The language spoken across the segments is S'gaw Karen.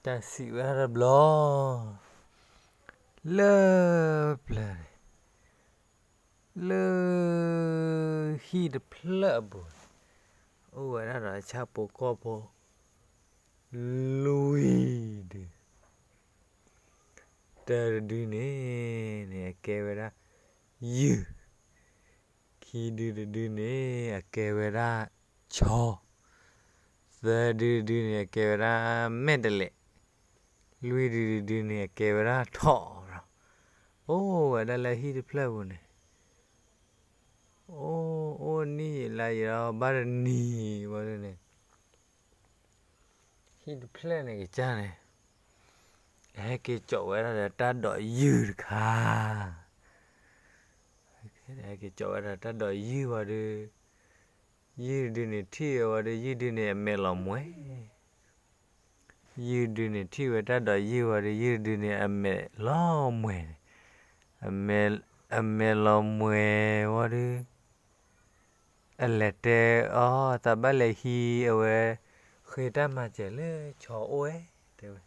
တၢ်စံးဝဲဒၣ်တဘျီ, လၢပျၢၤန့ၣ်, လၢဟံၣ်တဖျၢၣ်အပူၤန့ၣ်, အိၣ်ဝဲဒၣ်ဒီးဆၣ်ဖိကီၢ်ဖိလွံၢ်ဒု, တၢတဒုန့ၣ်န့ၣ် အကဲဝဲဒၣ်ယုၢ်, ခံဒုတဒုန့ၣ် အကဲဝဲဒၣ်ဆီ, သၢဒုတဒုန့ၣ် အကဲဝဲဒၣ်မဲာ်တဲးလဲး, လွံၢ်ဒုတဒုန့ၣ် အကဲဝဲဒၣ်ထိးလီၤ. အိၣ်ဝဲဒၣ်လၢဟံၣ်တဖျၢၣ်ပူၤန့ၣ်, အိၣ်, အိၣ်နံၣ်ယံာ်လါယံာ်ဒီး ဘၣ်တနံၤဝံၤဒုန့ၣ် ဟံၣ်တဖျၢၣ်န့ၣ်ကစၢ်န့ၣ် အဟဲက့ၤစိာ်ဝဲဒၣ်ဒီးတၢ်ဒိးယုၢ်တခါ, ဟဲက့ၤစိာ်ဝဲဒၣ်တၢ်ဒိးယုၢ်ဝံၤဒီး, ယုၢ်တဒုန့ၣ်ထံၣ်ဝဲဝံၤဒီး ယုၢ်ဒုန့ၣ်အမဲာ်လီၤမှဲၤ, ယုၢ်ဒုန့ၣ်ထံၣ်ဝဲတၢ်ဒိးယုၢ်ဝံၤဒီး ယုၢ်ဒုန့ၣ်အမဲာ်လီၤမှဲၤန့ၣ်, အမဲာ်လီၤမှဲၤဝံၤဒီး အလဲၤတဲအီၤ သးဘၣ်လဲၤဟံးအဝဲ ဃ့တၢ်မၤစၢၤလၢဆီအိၣ်ဝဲ, တဲဝဲ,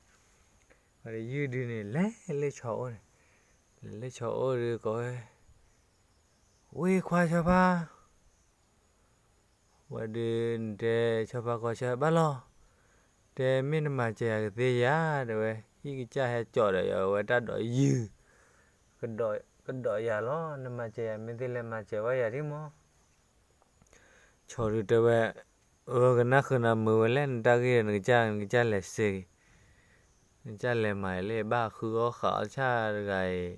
ဝံၤဒီးယုၢ်ဒုန့ၣ် လဲၤလၢဆီအိၣ်န့ၣ်, လဲၤလၢဆီအိၣ်ဒီးကိးဝဲ, ဝ့ၢ်ခွါဆီဖါ ဝံၤဒီးနတဲဆီဖါကိးဆၢဘၣ်လီၤ, တဲမ့ၢ်နမၤစၢၤယၤကသ့ဧါ, တဲဝဲ, ဟံၣ်ကစၢ်ဟဲစိာ်ဒီးယၤဝဲတၢ်ဒိးယုၢ်, ကဒိးယၤလီၤ, နမၤစၢၤယၤမ့ၢ်သ့လဲၤမၤစၢၤဝဲယၤဒ်မီၢ် ဆီဒုတဲဝဲ, အၢ ကနၣ်ဃုာ်နၤမုာ်ဝဲလဲၣ်, နတၢ်ဂ့ၢ်ဒီးနကစၢ်, နကစၢ်လဲၤစ့ဂ့ၤ, နကစၢ်လဲၤမၤအံၤလၢဘၣ်ဃုအီၣ်ဃုအီဆၣ်တဂၤအံၤ,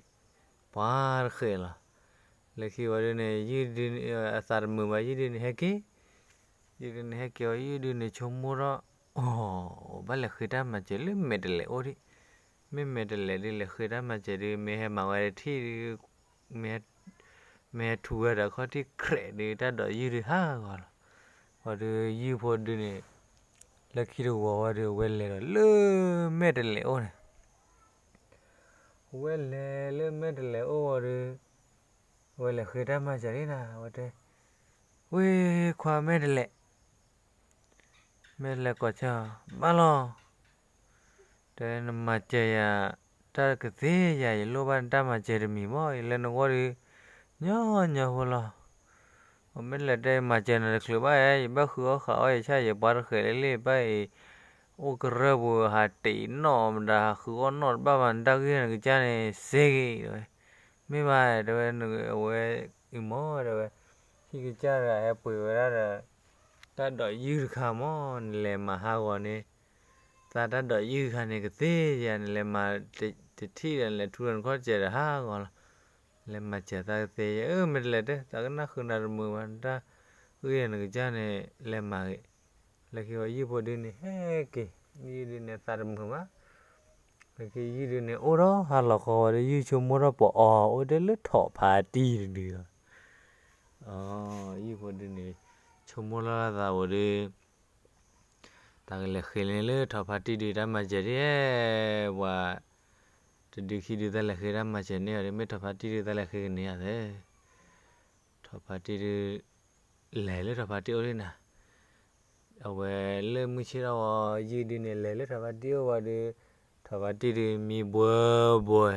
ပှၤတဃဲးလီၤ. လၢခံဝံၤဒုန့ၣ် ယုၢ်ဒုန့ၣ် အသးတမုာ်ဘၣ်, ယုၢ်ဒုန့ၣ်ဟဲက့ၤ, ယုၢ်ဒုန့ၣ်ဟဲက့ၤဝံၤ ယုၢ်ဒုန့ၣ်ဆိကမိၣ်ထီၣ်, အိ ဘၣ်လဲၤဃ့တၢ်မၤစၢၤလၢမဲာ်တဲးလဲးအိၣ်ဒံး, မ့ၢ်မဲာ်တဲးလဲးဒုးလဲၤဃ့တၢ်မၤစၢၤဒုး မ့ၢ်ဟဲမၤဝဲတထံၣ်ဒုး မ့ၢ်ဟဲထူဝဲဒီးခီၣ်ထံးခြဲးဒုး တၢ်ဒိးယုၢ်ဒုးဟးဂီၤလီၤ. ဝံၤဒီးယုၢ်ဖိဒုန့ၣ် လၢခံတဝီၤဝံၤဒီး အဝဲလဲၤဒီးလၢမဲာ်တဲးလဲးအိၣ်န့ၣ်, အဝဲလဲၤလၢမဲာ်တဲးလဲးအိၣ်ဝံၤဒီး အဝဲလဲၤဃ့တၢ်မၤစၢၤန့ၣ်နၤ အဝဲတဲ, ဝ့ၢ်ခွါမဲာ်တဲးလဲး မဲာ်တဲးလဲးကိးဆၢ, ဘၣ်လီၤ, တဲနမၤစၢၤယၤ တၢ်ကသ့ယၤ, ယလိၣ်ဘၣ်နတၢ်မၤစၢၤတမံၤမီၢ်, ယလၢနဂီၢ်ဒီး ညီညီဖိလီၤ. အမဲာ်တဲးလဲးတဲ မၤစၢၤနၤတချုးဘၣ်ဧါ, ယဘၣ်ဃုအီၣ်ဃုအီယဆၣ်, ယပှၤတဃဲးလၢလ့ၣ်ဘၣ်အံၤ, အိၣ်ကရၢၢ်ပူၤ ဟးတ့ၢ်နီၣ်မတၤ ဟးဃုအီၣ်နီၣ်တဘၣ်ဘၣ်, နတၢ်ဂ့ၢ်နကစၢ်န့ၣ်စ့ဂ့ၤ, တဲဝဲ, မ့ၢ်ဘၣ်, တဲဝဲ, အဝဲအံၤမီၢ် တဲဝဲ, ဟံၣ်ကစၢ်တဂၤဟဲပှ့ၤဝဲဒၣ်ဒီး တၢ်ဒိးယုၢ်တခါမီၢ်, နလဲၤမၤဟးဂီၤန့ၣ် သးတၢ်ဒိးယုၢ်တခါန့ၣ် ကသ့ယၤ, နလဲၤမၤတထံၣ်ဒီး နလဲၤထူဒီးနခီၣ်စဲးဒီးဟးဂီၤလီၤ. လဲၤမၤစၢၤသးကသ့ယၤ, အၢ မဲာ်တဲးလဲးတဲ, သးကနၣ်ဃုာ်နၤတမုာ်ဘၣ်, နတၢ်ဂ့ၢ်နကစၢ်န့ၣ် လဲၤမၤဂ့ၤ. လၢခံဝံၤယုၢ်ဖိဒုန့ၣ်ဟဲက့ၤ, ယုၢ်ဒုန့ၣ်သးတမုာ်ဘၣ်. လၢခံယုၢ်ဒုန့ၣ်အိၣ်ဒီးဟါလီၤဃီဝံၤဒီး ယုၢ်ဆိကမိၣ်ထီၣ်ပအီၤအိၣ်တ့ၢ်လၢထိးဖါတံၢ်တဒုလီၤ. ယုၢ်ဖိဒုန့ၣ် ဆိကမိၣ်လီၤသးဝံၤဒီး တၢ်ကလဲၤဃ့န့ၢ်လၢထိးဖါတံၢ်ဒုတၢ်မၤစၢၤဒ်, ပှၤတဒုခံဒု တၢ်လဲၤဃ့တၢ်မၤစၢၤန့ၢ်အီၤဒီး မ့ၢ်ထိးဖါတံၢ်ဒု တၢ်လဲၤဃ့ကန့ၢ်အီၤသ့, ထိးဖါတံၢ်ဒု လဲၤလၢထိးဖါတံၢ်အိၣ်ဒၣ်နၤ, အဝဲလၢမုၢ်ဆ့ၣ်ထီၣ်ဝံၤ ယုၢ်ဒုန့ၣ် လဲၤလၢထိးဖါတံၢ်အိၣ်ဝံၤဒီး ထိးဖါတံၢ်ဒုမံဘှဲဘှဲ,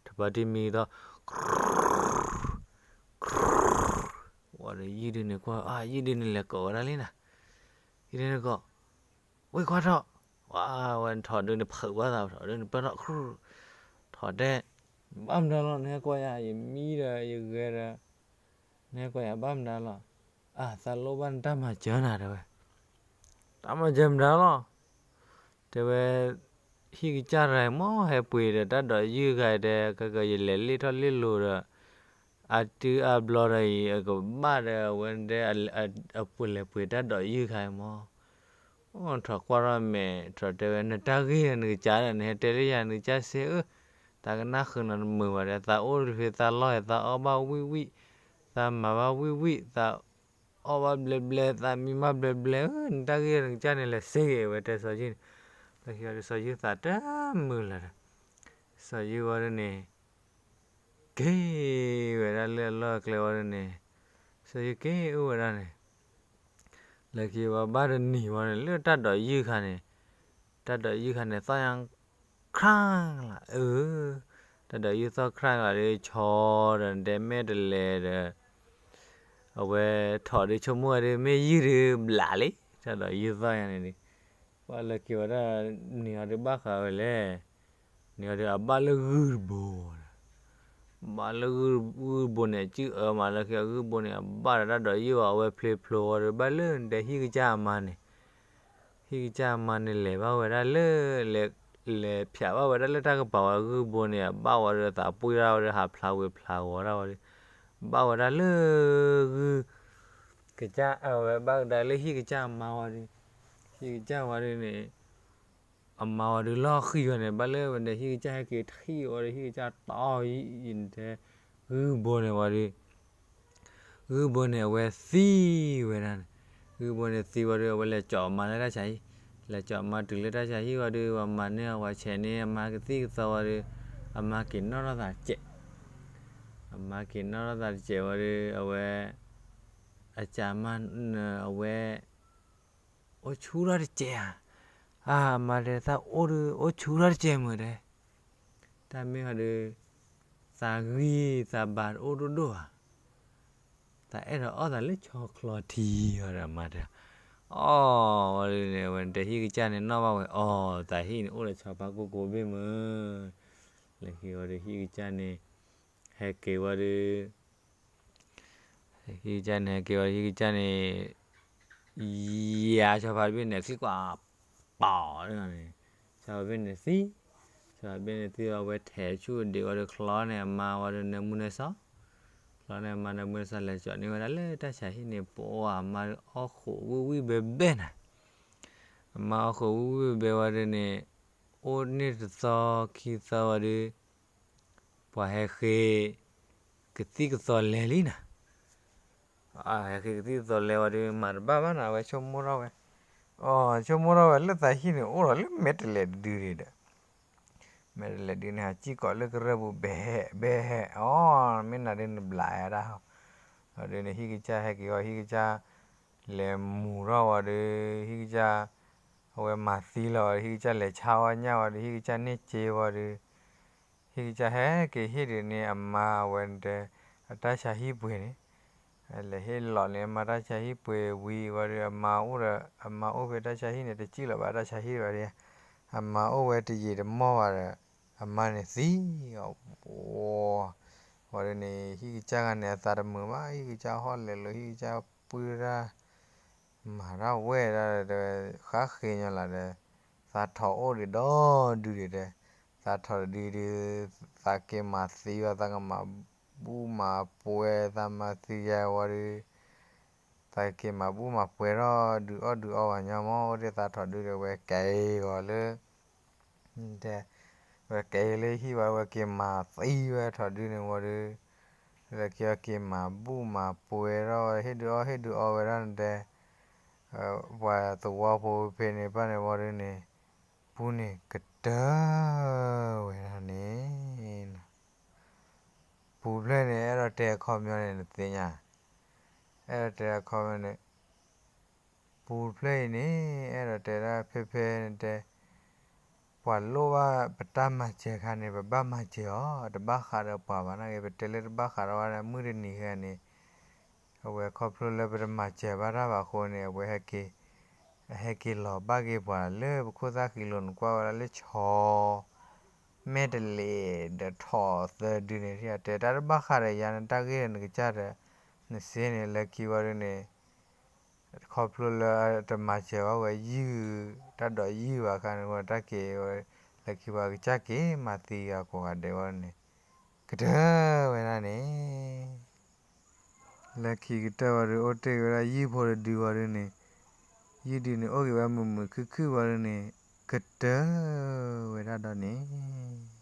ထိးဖါတံၢ်မံကသီၣ် ဝံၤဒီးယုၢ်ဒုန့ၣ်ကွၢ်, ယုၢ်ဒုန့ၣ်လဲၤကိးဝဲဒၣ်လံနၤ, ယုၢ်ဒုန့ၣ်ကိး, ဝ့ၢ်ခွါထိး, ဝံၤဝဲထိးဒုန့ၣ်ဖုးကွၢ်သး ထိးဒုန့ၣ်ပၢၢ်ထီၣ်, ထိးတဲ, ဘၣ်မတၤလီၤ နဟဲကွၢ်ယၤ ယမံဒီးယဂဲၤဒီး နဟဲကွၢ်ယၤဘၣ်မတၤလီၤ, အၢ သးလိၣ်ဘၣ်နတၢ်မၤစၢၤနၤ တဲဝဲ, တၢ်မၤစၢၤမတၤလီၤ တဲဝဲ, ဟံၣ်ကစၢ်တဂၤအံၤမ့ၢ်ဟဲပှ့ၤဒီးတၢ်ဒိးယုၢ်တခါအံၤ တဲ ခဲကယလဲၤလ့ၣ်ထီၣ်လ့ၣ်လီၤဒီး အတုၤအါဘျီဒီးအံၤ အကဘၣ်ဒီးအဝဲတဲ အပှ့ၤလဲၤပှ့ၤတၢ်ဒိးယုၢ်တခါအံၤမ့ၢ်, ထိးကွၢ်ထီၣ်မဲာ် ထိးတဲဝဲ နတၢ်ဂ့ၢ်ဒီးနကစၢ်ဒီး နဟဲတဲလၢယၤနကစၢ်စ့ဧၢ, သးကနၣ်ဃုာ်နၤတမုာ်ဘၣ်ဒီး သးအိၣ်တဖဲသးလီၢ် သးအီၣ်ဘၣ်ဝံၣ်ဝံၣ်, သးမၤဘၣ်ဝံၣ်ဝံၣ်, သးအီၣ်ဘၣ်ဘျဲဘျဲ သးမံဘၣ်ဘျဲဘျဲဧၢ, နတၢ်ဂ့ၢ်ဒီးနကစၢ်န့ၣ် လဲၤစ့ဂ့ၤ အဝဲတဲစီၤယုၢ်န့ၣ်, လၢခံဝံၤဒီးစီၤယုၢ်သးတမုာ်လၢၤဒီး စီၤယုၢ်ဝံၤဒုန့ၣ် က့ၤဝဲဒၣ်လၢအလီၢ်အကျဲဝံၤဒုန့ၣ်, စီၤယုၢ်က့ၤအိၣ်ဝဲဒၣ်န့ၣ်, လၢခံဝံၤဘၣ်တနံၤဝံၤန့ၣ် လၢတၢ်ဒိးယုၢ်တခါန့ၣ်, တၢ်ဒိးယုၢ်ခါန့ၣ်သီၣ်ညါ ခြၢ်လီၤ, အၢ, တၢ်ဒိးယုၢ်သီၣ်ခြၢ်လီၤဒီး ဆီဒီးနတဲမဲာ်တလဲၤဒီး အဝဲထီၣ်ဒီး ဆိကမိၣ်ဝဲဒီး မ့ၢ်ယုၢ်ဒီးဘျးလံ, တၢ်ဒိးယုၢ်သီၣ်ညါန့ၣ်ဒီး ပှၤလၢက့ၤဝဲဒၣ် န့ၣ်အီၤဒီးဘၣ်ဃးဝဲလဲၣ်, န့ၣ်အီၤဒီးအဘၣ်လၢဂုၢ်တဘိ, ဘၣ်လၢဂုၢ်တဘိန့ၣ် အစုၣ်အၢမးလၢခံ အဂုၢ်တဘိန့ၣ် အဘၣ်ဒီးတၢ်ဒိးယုၢ်အီၤ အဝဲဖျ့ဖျိဝဲဒီး ဘၣ်လၢနတဲဟံၣ်ကစၢ်အမါန့ၣ် ဟံၣ်ကစၢ်အမါန့ၣ် လဲၤဘၣ်ဝဲဒၣ်လၢ လဲၤဖၠးဘၣ်ဝဲဒၣ်လၢတၢ်ကပၤဝဲ ဂုၢ်ဘိန့ၣ် အဘၣ်ဝဲဒီးသးပှ့ၢ်ဒၣ်ဝဲဒီး ဟးဖျါဝ့ၤဖျါဝီၤဒၣ်ဝဲဒီး ဘၣ်ဝဲဒၣ်လၢ ဂုၢ် ကစၢ်အဝဲဘၣ်ကဒါလၢဟံၣ်ကစၢ်အမါဝဲဒီး ဟံၣ်ကစၢ်ဝဲဒီးန့ၣ် အမါဝဲဒီးလီၢ်ဃံဝဲန့ၣ် ဘၣ်လၢဝဲဒီးဟံၣ်ကစၢ်ဟဲက့ၤထံၣ်ဝဲဒီး ဟံၣ်ကစၢ်တီအံၤ ယတဲ ဂုၢ်ဘိန့ၣ်ဝဲဒီး ဂုၢ်ဘိန့ၣ် အဝဲသံဝဲဒၣ်န့ၣ်, ဂုၢ်ဘိန့ၣ်သံဝဲဒီး အဝဲလဲၤကၠီၤအမါလၢတၢ်ဆါဟံၣ်, လဲၤကၠီၤအမါတုၤလၢတၢ်ဆါဟံၣ်ဝံၤဒီး ပှၤမၤန့ၢ်အီၤ ပှၤဆဲးန့ၢ်အမါကသံၣ်ကသီဝံၤဒီး အမါက့ၤနီၣ်ထီၣ်သးတစဲး, အမါက့ၤနီၣ်ထီၣ်သးတစဲးဝံၤဒီး အဝဲ အစၢ်မါ အဝဲ အိၣ်ဆူၣ်ထီၣ်တစဲးဧါ, အမါတဲ သးအိၣ်ဒီး အိၣ်ဆူၣ်ထီၣ်တစဲးမုၢ်တဲ တၢ်မ့ၢ်ဟီဒီး သးဂံၢ်သးဘါတအိၣ်ဒိၣ်ဒိၣ်ဧါ, သးအဲၣ်ဒိးအီၣ်သးလၢဆီချီထံအီၤဒီး အမါတဲ, အီၣ်ဝံၤဒီးန့ၣ် အဝဲနတဲဟံၣ်ကစၢ်န့ၣ်နီၣ်ဘၣ်ဝဲ အီၣ် သးဟံၣ်န့ၣ်အိၣ်ဒီးဆီဖါကိၢ်ကိၢ်ဘ့ၣ်မုၢ်, လၢခံဝံၤဒီးဟံၣ်ကစၢ်န့ၣ် ဟဲက့ၤဝံၤဒီး ဟံၣ်ကစၢ်န့ၣ် ဟဲက့ၤဝံၤ ဟံၣ်ကစၢ်န့ၣ် ယၤဆီဖါတဘ့ၣ်န့ၣ် ချံကွၢ် ပီၤန့ၣ်, ဆီဖါဘ့ၣ်န့ၣ်သံ, ဆီဖါဘ့ၣ်န့ၣ်သံ အဝဲထဲးဆူၣ်ဒံးဝံၤဒီးချီန့ၢ်အမါဝံၤဒီးနၢမူနၢဆှီ, ချီန့ၢ်အမါနၢမူနၢဆှီ လဲၤကၠီၤန့ၢ်ဝဲဒၣ်လၢတၢ်ဆါဟံၣ်န့ၣ် ပှၤအမါအီၣ်ဃိးဝံၣ်ဝံၣ်ဘဲဘဲနၤ, အမါအီၣ်ဃိးဝံၣ်ဝံၣ်ဘဲဘဲဝံၤဒီးန့ၣ် အိၣ်န့ၢ်တသီခံသီဝံၤဒီး ပှၤဟဲဃ့ ကသံၣ်ကသီလဲၤလံနၤ, ဟဲဃ့ကသံၣ်ကသီလဲၤဝံၤဒီး မၤတဘၣ်ဘၣ်နၤ အဝဲဆိကမိၣ်ထီၣ်ဝဲ, အီ ဆိကမိၣ်ထီၣ်ဝဲလၢသးဟံၣ်န့ၣ် အိၣ်ဒီးလၢမဲာ်တလဲၤတဒုန့ၣ်ဒီး မဲာ်တလဲၤဒုန့ၣ် ဟးစံၣ်ကိးလၢကရၢၢ်ပူၤ ဘဲဟဲ ဘဲဟဲ အီ မ့ၢ်နၤဒုနဘျးဒၣ်, အီ ဒုန့ၣ် ဟံၣ်ကစၢ်ဟဲက့ၤဝံၤ ဟံၣ်ကစၢ် လဲၤမူၤထီၣ်ဝံၤဒီး ဟံၣ်ကစၢ် အဝဲမၤသံလီၤဝံၤဒီး ဟံၣ်ကစၢ်လဲၤဆါဝဲညၣ်ဝံၤဒီး ဟံၣ်ကစၢ်န့ၢ်စ့ဝံၤဒီး ဟံၣ်ကစၢ်ဟဲက့ၤဟ့ၣ်ဒုးန့ၢ်အမါအဝဲတဲ အတၢ်ဆါဟံၣ်ပှ့ၤန့ၣ်, လဲၤဟ့ၣ်လီၤန့ၢ် အမါတၢ်ဆါဟံၣ်ပှ့ၤဝံၤဝံၤဒီး အမါအိၣ်ဒီး အမါအိၣ်ဖဲတၢ်ဆါဟံၣ်န့ၣ် တစံၣ်လီၤဘၣ်တၢ်ဆါဟံၣ်ဘၣ်ဒံး, အမါအိၣ်ဝဲတယံာ်တမီၢ်ဘၣ်ဒီး အမါန့ၣ်သံအီၤ, ဝံၤဒီးန့ၣ် ဟံၣ်ကစၢ်ဂၤန့ၣ် အသးတမုာ်ဘၣ်, ဟံၣ်ကစၢ်ဟီၣ်လဲၤလိာ် ဟံၣ်ကစၢ်ပှ့ၤဒၣ် မၤတၢ်ဝဲဒၣ်ဒီး ဃါဃ့ညီလၢဒီး သးထီၣ်အိၣ်ဒံးဒီဒုဒံးဒီး သးထီၣ်ဒုဒု သးက့ၤမၤသံဝဲ သးကမၤဘူၣ်မၤပှဲၤ သးမၤသံယၤဝံၤဒီး သးက့ၤမၤဘူၣ်မၤပှဲၤထီၣ် ဒုးအီၣ်ဒုးအီဝဲညီမး အိၣ်ဒံးသးထီၣ်ဒုဒီး ဝဲကဲဂီၤလၢ တဲ ဝဲကဲလၢဟံၣ်ဝဲ ဝဲက့ၤမၤသံဝဲထီၣ်ဒုန့ၣ်ဝံၤဒီး လၢခံဝဲက့ၤမၤဘူၣ်မၤပှဲၤထီၣ်ဝဲ ဟ့ၣ်ဒုးအီၣ်ဟ့ၣ်ဒုးအီဝဲဒၣ်န့ၣ်တဲ ပှၤသဝီဖိဖဲန့ၣ်ဘၣ်န့ၣ်ဝံၤဒုန့ၣ် ပူန့ၣ်ကတၢၢ်ဝဲဒၣ်န့ၣ် ပူဖျၢၣ်န့ၣ် အဲၣ်ဒိးတဲအခီပညီန့ၣ် နသ့ၣ်ညါ, အဲၣ်ဒိးတဲအခီပညီန့ၣ် ပူဖျၢၣ်အံၤန့ၣ် အဲၣ်ဒိးတဲဒၣ်ဖဲဖဲန့ၣ်တဲ ပှၤလိၣ်ဘၣ်ပတၢ်မၤစၢၤခါန့ၣ် ပဘၣ်မၤစၢၤအီၤ တဘၣ်ဃးဒီးပှၤဘၣ်နာ်က့ ပတဲလၢတဘၣ်ဃးဒီးဝဲဒၣ် မုၢ်တနံၤဃီန့ၣ် အဝဲခီဖျိလၢပတမၤစၢၤဘၣ်တၢ်ဘၣ်အဃိန့ၣ် အဝဲဟဲက့ၤ အဟဲက့ၤလီၤဘၣ်က့ၤပှၤလၢပခိၣ်သၣ်ဃံလိာ် နကွၢ်ဝဲဒၣ်လၢဆီ မဲာ်တလဲၤဒီးထီၣ်သၢဒုန့ၣ် တဲတၢ်တဘၣ်ဃးဒီးယၤန့ၣ် တၢ်ဂ့ၢ်ဒီးနကစၢ်ဒီး နစ့န့ၣ် လၢခံဝံၤဒုန့ၣ် ခီဖျိလၢတမၤစၢၤဘၣ်ဝဲယုၢ် တၢ်ဒိးယုၢ်ဘၣ်ခါန့ၣ် တၢ်က့ၤဝဲ လၢခံဝံၤကစၢ်က့ၤမၤသံဂၤကိးဂၤဒဲးဝံၤန့ၣ် ကတၢၢ်ဝဲဒၣ်န့ၣ် လၢခံကတၢၢ်ဝံၤဒီး အိၣ်တ့ၢ်က့ၤဝဲဒၣ်ယုၢ်ဖိတဒုဝံၤဒုန့ၣ် ယုၢ်ဒုန့ၣ် အိၣ်က့ၤဝဲမုာ်မုာ်ခုၣ်ခုၣ်ဝံၤဒုန့ၣ် ကတၢၢ်ဝဲဒၣ်ဒီးန့ၣ်